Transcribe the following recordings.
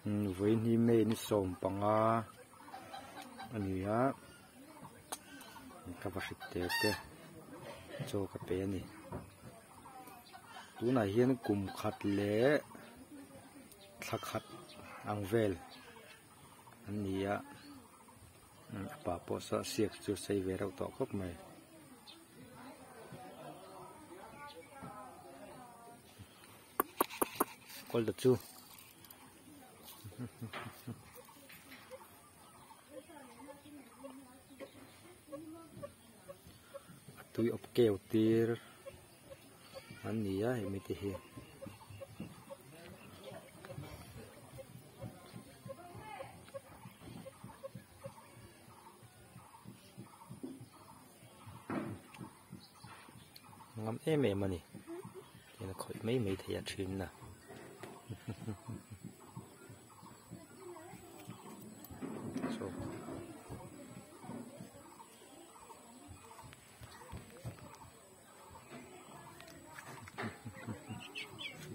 Vawiin hi May ni 15 a ni a ka va hrit te te chaw ka pe a ni tunah hian kum khat leh thla khat ang vel an ni a a pa pawh saw a siak chu a sei ve reuh tawh khawp mai. Kawlda chu a tui awp keu tir an ni a hemi te hi. Ngam em em a ni tin a khawih mai mai thei a thin a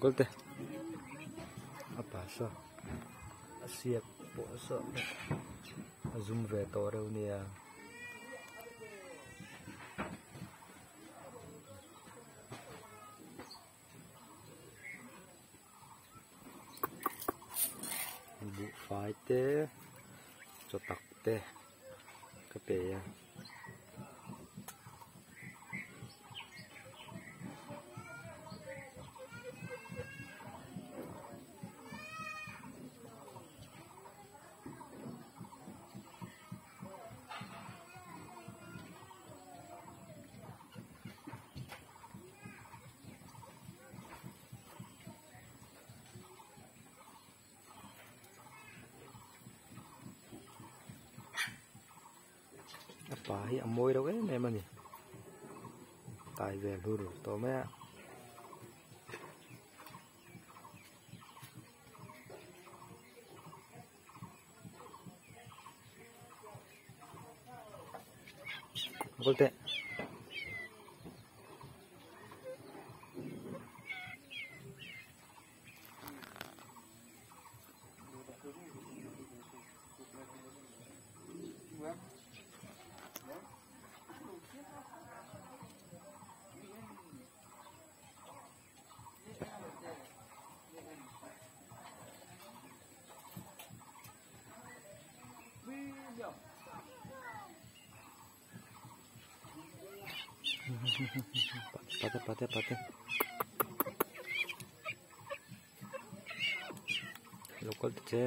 goal te a pa saw a siak pawh saw a zum ve tawh reuh nia. Buhfai te chaw tak te ka pe a. A pa hi a mawi reuh em em a ni tai ve hlur tawh mai a. Golte. Pate pate pate. Local te che.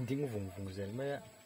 Ding vung vung zel mai a.